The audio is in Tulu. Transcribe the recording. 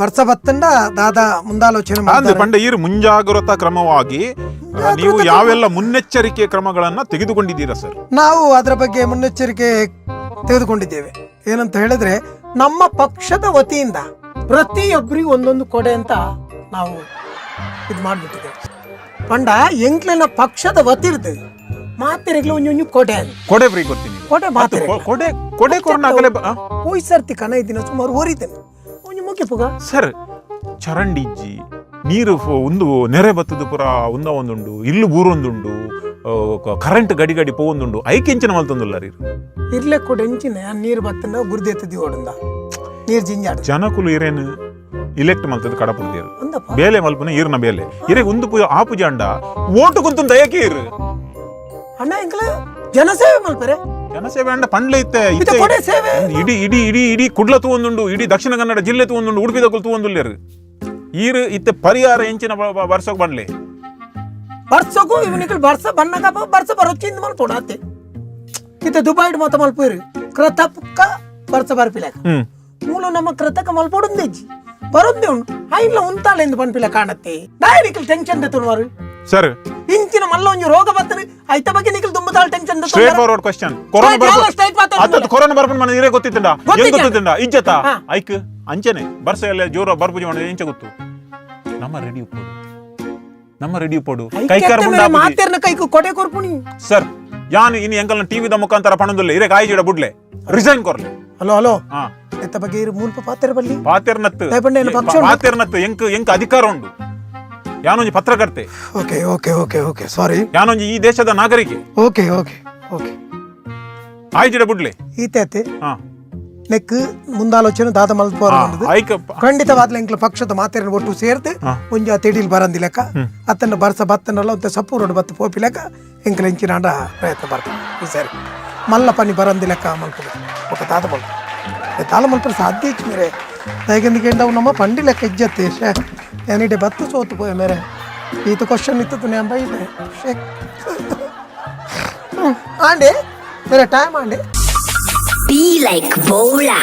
ಬರ್ಸ ಬತ್ತಂಡ ದಾದಾ ಮುಂದಾಲೋಚನೆ ಅಂದ್ರೆ ಮಾಡ್ತಾರೆ. ಪಂಡ ಈರು ಮುಂಜಾಗ್ರತಾ ಕ್ರಮವಾಗಿ ನೀವು ಯಾವೆಲ್ಲ ಮುನ್ನೆಚ್ಚರಿಕೆ ಕ್ರಮಗಳನ್ನ ತೆಗೆದುಕೊಂಡಿದ್ದೀರಾ ಸರ್? ನಾವು ಅದರ ಬಗ್ಗೆ ಮುನ್ನೆಚ್ಚರಿಕೆ ತೆಗೆದುಕೊಂಡಿದ್ದೇವೆ. ಏನಂತ ಹೇಳಿದ್ರೆ, ನಮ್ಮ ಪಕ್ಷದ ವತಿಯಿಂದ ಪ್ರತಿಯೊಬ್ಬರಿಗೂ ಒಂದೊಂದು ಕೊಡೆ ಅಂತ ನಾವು ಇದು ಮಾಡಿಬಿಟ್ಟಿದ್ದೇವೆ. ಪಂಡ ಎಂಕ್ಲೆನ ಪಕ್ಷದ ವತಿ ಇರ್ತದೆ, ಮಾತೆರೆಗ್ಲ ಒಂಜೊಂಜಿ ಕೊಡೆ ಅಂತ. ಕೊಡೆ ಫ್ರೀ ಕೊಡ್ತೀನಿ. ಕೊಡೆ ಮಾತೆರೆಗ್ಲ. ಕೊಡೆ ಕೊಡೆ ಕೊರ್ನಾಗಲೇ ಪೋಯ್ ಸರ್ತಿ ಕನ ಇದ್ದಿನ ಸುಮಾರು ಓರಿದ್ದೇನೆ ಒಂಜಿ ಮುಖ್ಯ ಪುಗ. ಸರ್, ಚರಂಡಿ ಇಜ್ಜಿ, ನೀರು ಒಂದು ನೆರೆ ಬತ್ತದ ಪುರ ಉಂದ ಒಂದುಂಡು, ಇಲ್ಲು ಬೂರೊಂದುಂಡು, ಕರೆಂಟ್ ಗಡಿ ಗಡಿ ಪೋವೊಂದುಂಡು, ಐಕೆಂಚಿನ ಮಲ್ತೊಂದುಲ್ಲ ರೀ. ಇರ್ಲೆ ಕೊಡೆ ಎಂಚಿನ ನೀರು ಬತ್ತನ ಗುರ್ದೆತ್ತದಿ ಓಡುಂದ ನೀರು ಜಿಂಜಾಡು. ಜನಕುಲು ಇರೇನು ಇಲೆಕ್ಟ್ ಮಲ್ತದ ಕಡಪುಡ್ದೇರು. ಅಂದಪ್ಪ. ಬೇಲೆ ಮಲ್ಪುನ ಈರ್ನ ಬೇಲೆ ಇರೆ ಒಂದು ಪೂಜೆ ಆ ಪೂಜೆ ಅಂಡ ಓಟು ಕುಂತು ದಯಕ್ಕೆ ಇರು. ಅಣ್ಣ, ಎಂಕ್ಲ ಜನಸೇವೆ ಮಲ್ಪರೆ. ಜನಸೇವೆ ಅಂಡ ಪಂಡ್ಲೆ ಇತ್ತೆ. ಇದು ಇತ್ತೆ ಕೊಡೆ ಸೇವೆ. ಇಡೀ ಇಡೀ ಇಡೀ ಇಡೀ ಕುಡ್ಲ ತೂವೊಂದುಂಡು, ಇಡೀ ದಕ್ಷಿಣ ಕನ್ನಡ ಜಿಲ್ಲೆ ತೂವೊಂದುಂಡು, ಉಡುಪಿ ತೂವೊಂದುಲ್ಲೇರು. ಈರು ಇತ್ತೆ ಪರಿಹಾರ ಎಂಚಿನ ಬರ್ಸೋಕ್ ಬಂಡ್ಲೆ. ಬರ್ಸಕ್ಕೂ ಇವನಿಗೆ ಬರ್ಸ ಬನ್ನಗ ಬರ್ಸ ಬರೋಚಿಂದ ಮಲ್ಪೋಡು ಅತ್ತೆ. ಇತ್ತೆ ದುಬೈಡ್ ಮೊತ್ತ ಮಲ್ಪೇರು ಕೃತಕ ಬರ್ಸ ಬರ್ಪಿಲಕ. ಮೂಲ ನಮ್ಮ ಕೃತಕ ಮಲ್ಪೋಡುಂದೆಜ್ಜಿ ಬರೋದೇ ಉಂಟು ಐನ್ಲ ಉಂತಾಳೆ ಎಂದು ಪನ್ಪಿಲ ಕಾಣತ್ತೆ. Direct tension ತುನ್ವಾರು. ಸರ್, ಇಂಚಿನ ಮಲ್ಲ ಒಂಜಿ ರೋಗ ಬರ್ತದೆ, ಐತ ಬಗ್ಗೆ Nikhil ದುಂಬುದಾಳ tension. Straight forward question, corona Straight, ಬರ್ಪು ಎಲ್ಲ straight ಮಾತಾಡು. ಅತ್ತತ್ತು ಕೊರೋನಾ ಬರ್ಪುನ ಮನೆ ಇರೇ ಗೊತ್ತಿತ್ತಂಡ? ಗೊತ್ತಿಜ್ಜ. ಏನ್ ಗೊತ್ತಿತ್ತಂಡ ಇಜ್ಜತ? ಹಾ. ಐಕ್ ಅಂಚನೆ ಬರ್ಸ ಎಲ್ಲ ಜೋರ ಬರ್ಪುಜಿ ಮನೆ ಎಂಚ ಗೊತ್ತು? ನಮ್ಮ ರೆಡಿ ಉಪ್ಪೋಡು, ನಮ್ಮ ರೆಡಿ ಉಪ್ಪೋಡು, ಕೈಕಾರ ಮುಂಡ. ಮಾತೇರ್ನ ಕೈಕು ಕೊಡೆ ಕೊರ್ಪುಣಿ. ಸರ್, ಯಾನು ಇನ್ನು ಎಂಕಲ್ನ ಟಿವಿದ ಮುಖಾಂತರ ಪಣದುಲ್ಲೆ, ಇರೇ ಕಾಯಿಜಿಡ ಬುಡ್ಲೆ, ರಿಸೈನ್ ಕೊರ್ಲೆ. ಹಲೋ ಹಲೋ, ಹಾ. ಎತ್ತ ಬಗ್ಗೆ ಇರು ಮೂಲ್ಪ ಪಾತೆರ ಬಲ್ಲಿ. ಪಾತೆರ್ನತ್ತು. ದಯಪಂಡ ಏನು ಪಕ್ಷ ಉಂಟು? ಪಾತೆರ್ನತ್ತು, ಎಂಕ್ ಎಂಕ್ ಅಧಿಕಾರ ಉಂಡು, ಯಾನೊಂಜಿ ಪತ್ರಕರ್ತೆ. Okay okay okay okay, sorry. ಯಾನೊಂಜಿ ಈ ದೇಶದ ನಾಗರಿಕೆ. Okay okay okay. ಆಯ್ಜಿಡ ಬುಡ್ಲೆ. ಈತೆ ಅತ್ತೆ. ಹಾ. ನೆಕ್ ಮುಂದಾಲೋಚನೆ ದಾದ ಮಲ್ಪೋರ. ಐಕ್ ಖಂಡಿತವಾದ್ಲ ಎಂಕ್ಲ ಪಕ್ಷದ ಮಾತೆರನ ಒಟ್ಟು ಸೇರ್ದು ಒಂಜಿ ಆ ತೆಡಿಲ್ ಬರಂದಿ ಲೆಕ್ಕ, ಅತ್ತನ ಬರ್ಸ ಬತ್ತನಲ್ಲ ಒಂತೆ ಸಪ್ಪೂರೋಡು ಬತ್ತು ಪೋಪಿ ಲೆಕ್ಕ ಎಂಕ್ಲ ಎಂಚಿನಾಂಡ ಪ್ರಯತ್ನ ಬರ್ತದೆ. ಈ ಸರಿ ಮಲ್ಲ ಪನಿ ಬರಂದಿ ಲೆಕ್ಕ ಮಲ್ಪುದು ఒక తాత ಮಲ್ಪ ತಾಲ ಮಲ್ಪರ ಸಾಧ್ಯ ಇಚ್ಚು ಮೇರೆ. ದಯಗೆಂದಿಗೆ ನಾವು ನಮ್ಮ ಪಂಡಿ ಲೆಕ್ಕ ಇಜ್ಜತ್ತೆ. ಶೇ, ಏನಿಡೆ ಬತ್ತು ಸೋತು ಪೋಯ ಮೇರೆ. ಈತ ಕ್ವಶನ್ ಇತ್ತು ನಾನು ಬೈದೆ. ಶೇ, ಆಂಡೆ ಮೇರೆ, ಟೈಮ್ ಆಂಡೆ. Be like Bola.